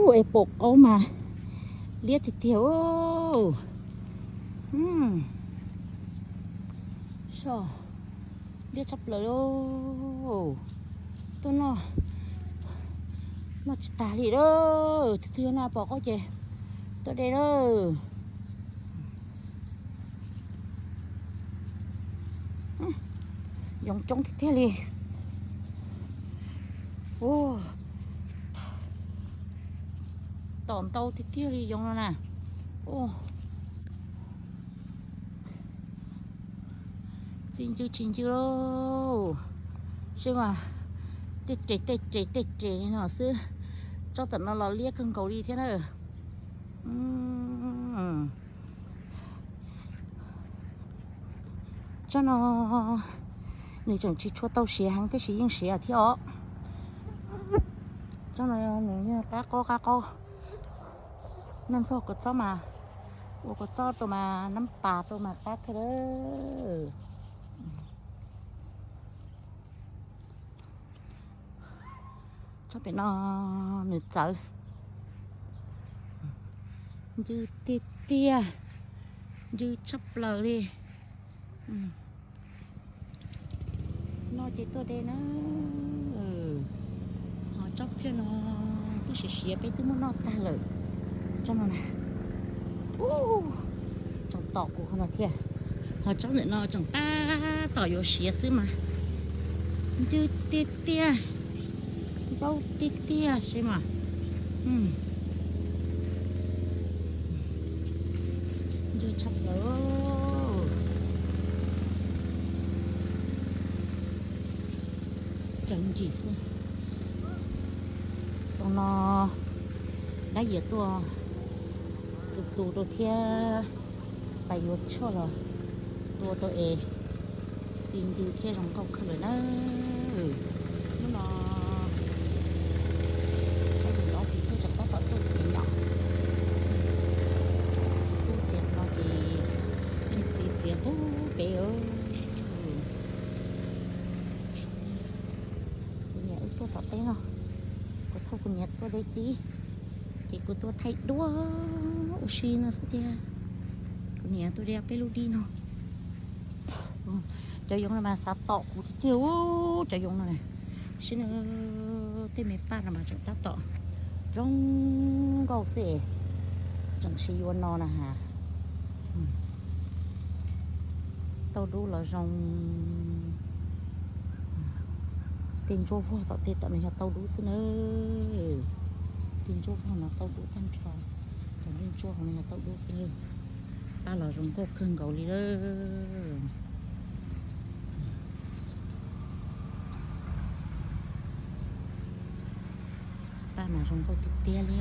Es pom qaub mas liab tiag tiag. Soj, liab tshaj plaws lauj. Tuaj noj, noj tsis tag li lauj. Tus twg yuav noj pom qaub ces tuaj de lauj. Yoov coob tiag tiag li. Tom ntau tiag tiag li yoov no na. Txi ncw tsis ncw lauj. Seb mas, tej res tej res tej res li no xwb. Tsob tom no los liab kawg nkaus li thiab na. Tsob no nws tseem tsis tshua tau siav heev tab sis yeej siav thiab os. Tsob no nws yeej qab qaub qab qaub. Neeg txog kua txob mas, ua kua txob rau mas nab pas rau mas qab kawg. Tsob pem no nws txawv. Ncw tiag tiag, ncw tshaj plaws li. Noj ces tuaj de na. Ho tsob phiaj no twb siav siav peb twb muab noj tag lawm. Tsob no na, tsob tom kuv no thiab. Ho tsob ntawm no tseem tab tom yuav siav xwb mas. Ncw tiag tiag, ncau tiag tiag seb mas. Ncw tshaj plaws. Cov ntsis xwb. Xyoo no dab yias tuaj tu tu rau thiab, pais yuav tshuaj los tua rau es txi ncw thiab zoo nkauj kawg lawm na. Hnub no dab yias ob txiv thiab tseem tab tom tuaj txiav nyom. Tuaj txiav no ces yeej txiav txiav qub pem. Kuv niam wb tuaj tom teb no, kuv thauj kuv niam tuaj de tib, ces kuv tuaj thaij duab ua si no xwb tiag. Kuv niam tuaj de peb lub dib no. Cov yoov no mas xav tom kuv tiag tiag, cov yoov no na. Sib nws tej me paj no mas tseem tab tom zoo nkauj xwb, tseem siv yuav no na has. Tauj dub los zoo. Tej ntsuab vog tom tej tom no yog tauj dub xwb na. Tej ntsuab vog no tauj dub tag nrho, cov ntsuab hauv no yog tauj dub xwb. Paj los zoo nkauj kawg nkaus li lawm. Paj mas zoo nkauj tiag tiag li.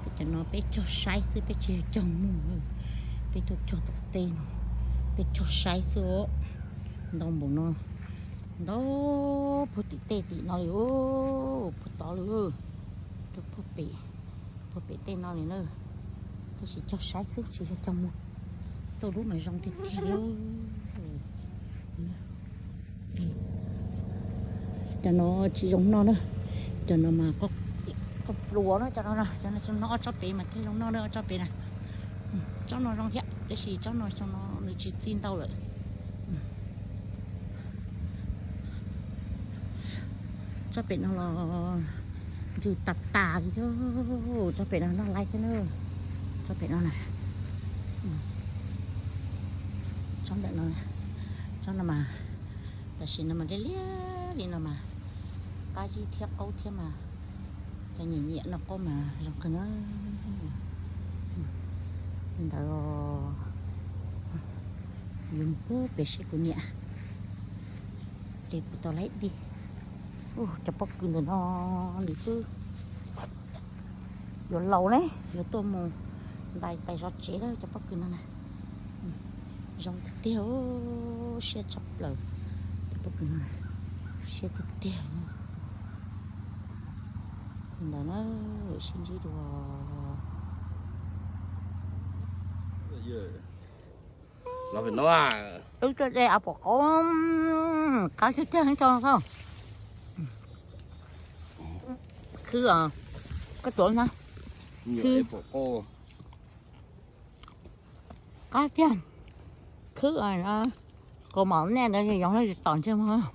Peb cov no peb cog saib xwb, peb tsis yog cog muag. Peb tuaj cog tom teb no, peb cog saib xwb. Ntau npaum no, ntau puag tim tej tim no li, puag tod li, rau puag pem, puag pem tej no li na. Tab sis cog saib xwb tsis yog cog muag. Tauj dub mas zoo tiag tiag li. Cov no tsis zoo noj na. Cov no mas qoj pluas na, cov no, cov no ob tsob pem mas thiaj zoo noj na, ob tsob pem na. Tsob no zoo thiab tab sis tsob no xyoo no nws tsis txi ntau lawm. Tsob pem no los ntws tas tas li thiab. Tsob pem no noj laib thiab na. Tsob pem no na, tsob ntawm no, tsob no mas tam sim no mas liab liab li no mas qab zib thiab qaub thiab mas, cov nyiam nyiam noj qaub mas zoo kawg na. Ntawd yuav mus pem seb kuv niam de puas tau laib dib. Cov pob kws ntawm no nws twb yuav laus ne, yuav tuaj mus ntais pais zov tsev lawm cov pob kws no na. Zoo tiag tiag, siab tshaj plaws. Cov pob kws no siab tiag tiag. Ntawd na, sib ntsib dua. Wb tuaj de av pom qaub, qab tiag tiag tso tau. Khwb, koj tuav na. Khwb. Qab tiag. Khwb, kaus mom nej ntawd yoov tom ntsej muag.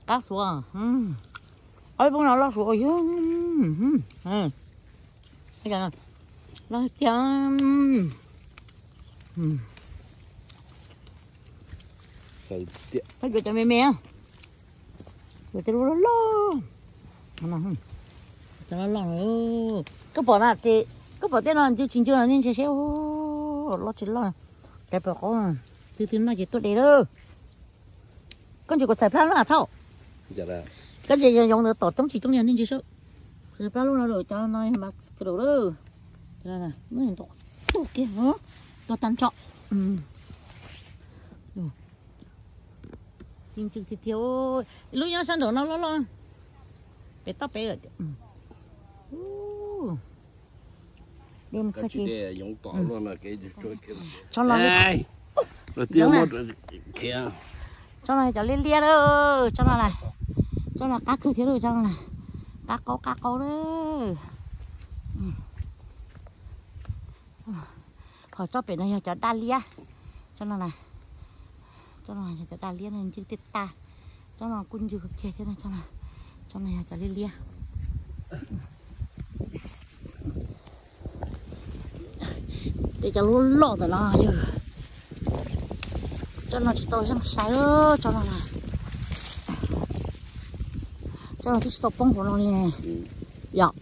Qab suav. Ob peb no loj suav yog. Loj tiag. Koj yuav cov me me, yuav cov loj loj. Cov loj loj. Koj pom na, koj pom tej no ncw tsis ncw no nej ntsia seb, loj tsis loj. Cov pom qab, twg twg noj ces tuaj de lawm. Koj ntsia kuv txhais plab lub na thaum. Koj ntsia yoov ntawd tom coob tsis coob li nej ntsia seb. Plab lub no lawm, cov no mas kawg lawm. Tuaj kiag, tuaj tag nrho. Txi ntxwg txi tiag, lub nyob sab nraum no loj loj. Pem toj pem lawm. Tso los, tso los cov liab liab lawm, tso los, tso los qab kawg thiab lawm, tso los, qab qaub qab qaub lawm. Qhov tsob pem no yog cov daj liab, tso los, tso los yog cov daj liab no ncw tej tag, tso los kuj ncw kiag thiab, tso los yog cov liab liab. Tej cov lub loj ntawm no yog tsob no tsis tau zeej sai, tsob no, tsob no twb tsis tau poob hauv no li yom.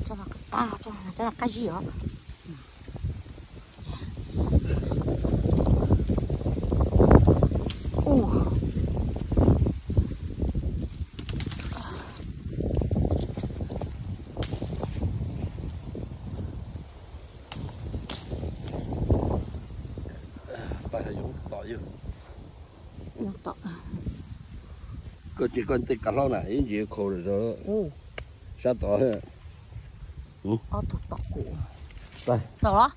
Tsob no qab zib os. Koj tsis koj tej kav hlaub na ib ntsis khaus sab tod. Ob tug tom kuv. Tau los.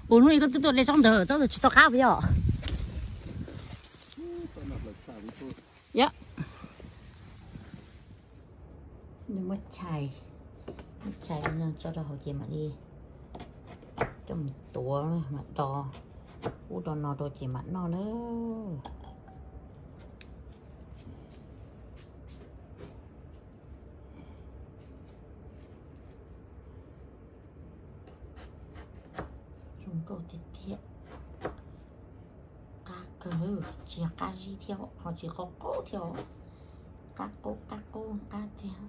Ua hnub ib koj twb tuaj de tsob ntawd, tsob ntawd tsis tau qab puas yog? Yog. Nws muab chais, muab chais no tso rau hauv ces mam li coj mus tuav mam do ub do no rau ces mam noj na. Zoo nkauj tiag tiag. Qab kawg, tsis yog qab zib thiab ho tsis qaub qaub thiab. Qab qaub qab qaub qab tiag.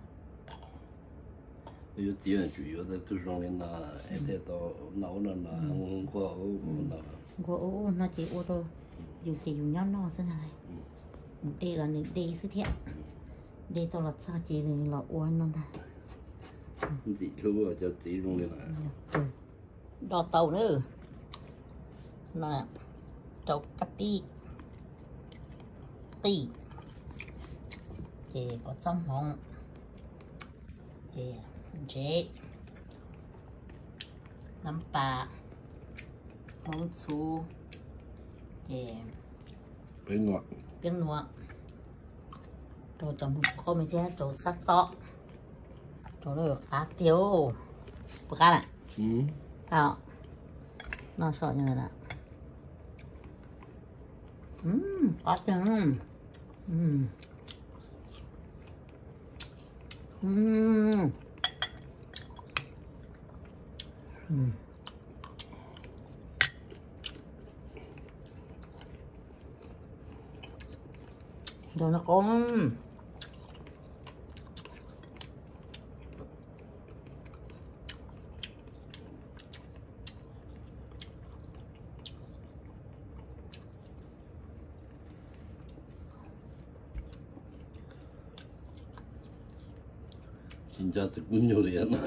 Yuav txiv tsuas yuav tau tug zoo li no es thiaj tau noj ub noj no, nquag ub no. Nquag ub no ces ua rau yus ces yus nyob noj xwb ntag. Mus de los nws de xwb thiab. De tau los txog ces nws los ua no ntag. Ntxim hlub cov txiv zoo li no. Do tau na. No, rau kab pib, qij, ces kua txob hmoov, ces ntsev, nab pas, hmoov txhuv, ces peeb nuam, rau cov hmoov qub me thiab rau sab tob, rau lawm qab tiag. Puas qab lawm? Qab. Noj so na. Qab tiag. Ntau no qab. Tsis nco tus kub nyuj li no.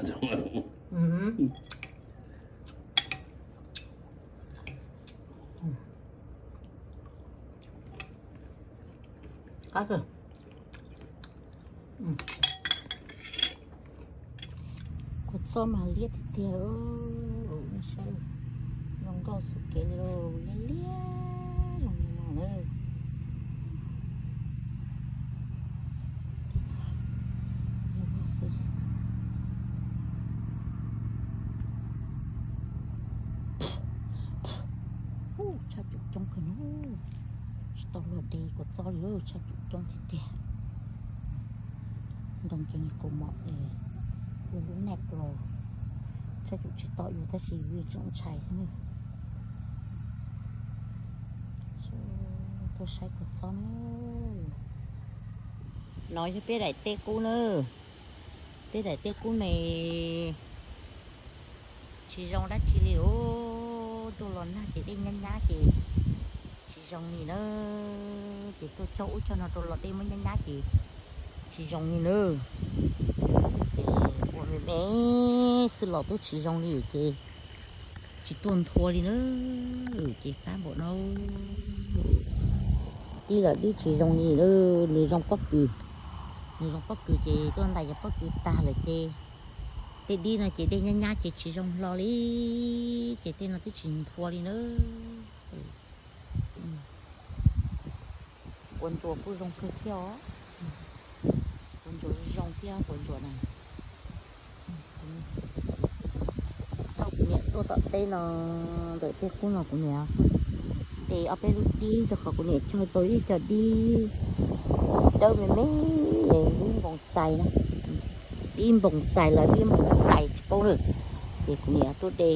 Qab kawg. Kua txob mas liab tiag tiag, saib zoo Nkauj xwb kev li liab liab los no lawm. Tshaj cov coob kawg no, tsis tau luag de kua txob li, tshaj cov coob tiag tiag. Ntoo cov niag kaus mom es ua lub neej los tshaj cov tsis tau yus tab sis yus tseem ntshai thiab nawb. Tuaj saib kua txob na. No yog peb daim teb qub na. Peb daim teb qub ne tsis zoo dab tsi li os. Tuaj los nag ces dej nyab nyab ces tsis zoo li na. Ces tuaj cog ub cog no rau los dej muab nyab nyab ces tsis zoo li na. Ces ua me me xwb los twb tsis zoo li ces tsis tuaj nthua li na. Ces fab npaum no. Dib los dib tsis zoo li na, nws zoo pob kws. Nws zoo pob kws ces tuaj ntais cov pob kws tag lawm ces tej dib no ces dej nyab nyab ces tsis zoo hlo li. Ces tej no twb tsis nthua li na. Quav ntsuas kuj zoo kawg thiab os. Quav ntsuas zoo thiab quav ntsuas na. Kuv niam tuaj tom teb no, ntawm tej qub no kuv niam de ob peb lub dib rau qhov kuv niam cog tau ib co dib dawb me me, dib npoos xais na, dib npoos xais los dib npoos xais tsis paub lawm, ces kuv niam tuaj de.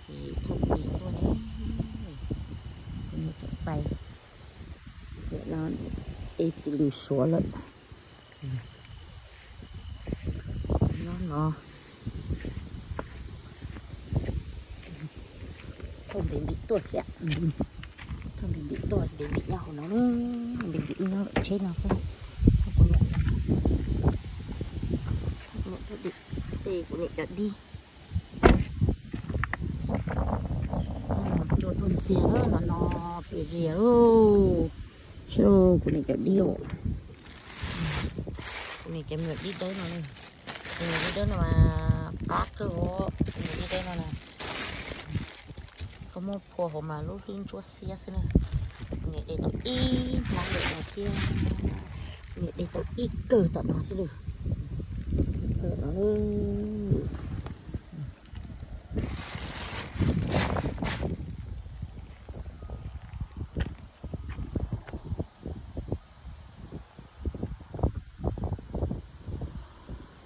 Ces thauj kuv niam tuaj ne, kuv niam tseem pais, no de txiv lws suav lawm. Nyob no thauj npem npim tuaj thiab, thauj npem npim tuaj, npem npim nyob hauv no, npem npim nyob tsheb no xwb. Thauj kuv niam, kuv niam tuaj de kuv niam cov dib. Cua tuaj ntxiag na, no no txias zias lauj. Saib kuv niam cov dib os. Kuv niam cov me nyuam dib dawb no, me nyuam dib dawb no mas qab kawg os, me nyuam dib dawb no na. Koj muab phua hauv mas lub hlwb ntsuab xiab xwb na. Kuv niam de tau ib hnab lawm no thiab, kuv niam de tau ib kawg tom no thiab lawm. Ib kawg no.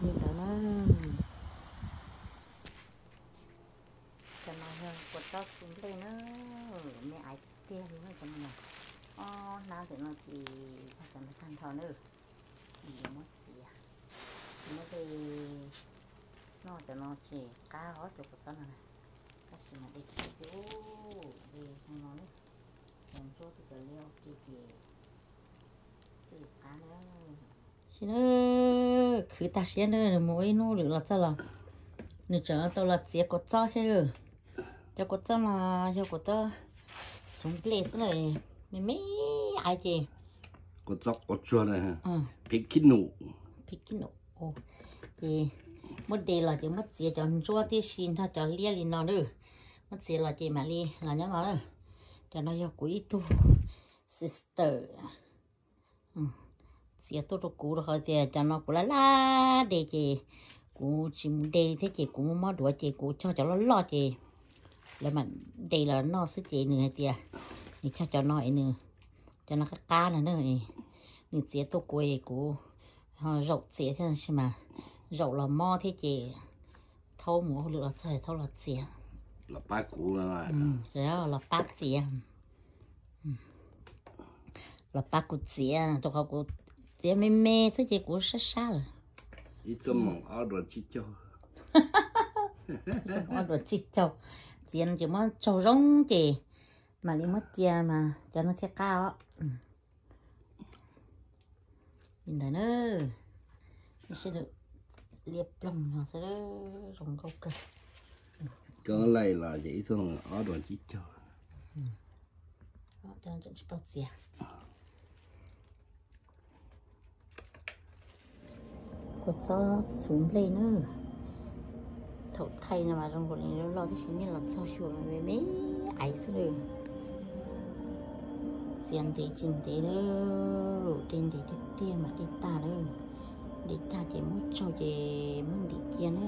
Li ntawd na. Cov no yog kua txob txhuv nplej na, me aiv tiag tiag li na cov no. Ob hnab ntawm no ces yog cov no tag nrho na. Yuav muab txiav, muab de noj cov no ces qab os cov kua txob no na. Tab sis mas de tsis de, de no na, cov ntsuab twb cov liab ua ke ces twb qab na. Sim no khwv tag siab na, mus ib hnub lwm los txog los nws tseem tau los txiav kua txob thiab. Cov kua txob no yog kua txob txhuv nplej xwb na, me me aiv ces kua txob quav tsuag na, phiv khib num, phiv khib num. Ces muab de los ces muab txiav cov ntsuab tib si nrog cov liab li no na. Muab txiav los ces mam li los nyob no na. Cov no yog kuv ib tug sister txiav tuaj rau kuv rau qhov tias cov no kuv laj laj de ces kuv tsis mus de li thiab ces kuv muab mob duav ces kuv cog cov loj loj ces lawv mam de los noj xwb ces nws hais tias nws cog cov no es nws, cov no qab qab no na, nws txiav tuaj kuv es kuv ho zaum txiav thiab tab sis mas zaum los mob thiab ces thaub mus hauj lwm los txog thaub los txiav. Los pab kuv, los pab txiav. Los pab kuv txiav, rau qhov kuv txiav me me xwb ces kuv sab sab lawm. Ib txoj moos ob duas tsib caug. Ob duas tsib caug. Txiav no ces muab tsaug zoo ces mam li muab cia mas cov no thiaj qab os. Li ntawd na. Sib nws liab ploog no xwb, zoo nkauj kawg. Koj laij los ces ib txoj moos ob duas tsib caug. Tsis tau txiav. Kua txob txhuv nplej na. Thaum thaij no mas zoo nkaus li loj loj tab sis nej los txog xyuas mas me me aiv xwb lawm. Txiav ntev tsis ntev lawm, de ntev tiag tiag mas de tag lawm. De tag ces muab tsau ces muab ntim cia na.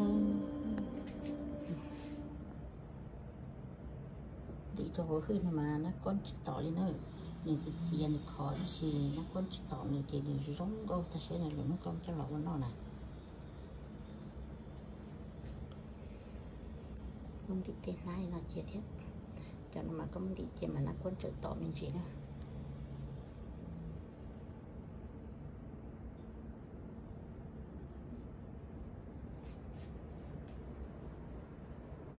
Ntim rau hauv hwj no mas nab kuab tsis tom li na. Nws txiv txiav nws khov tab sis nab kuab tsis tom nws ces nws zoo nkauj tag siab na. Lwm hnub koj coj los ua noj na. Muab ntim tej hnab li no cia thiab. Cov no mas koj muab ntim cia mas nab kuab tseem tom me ntsis na.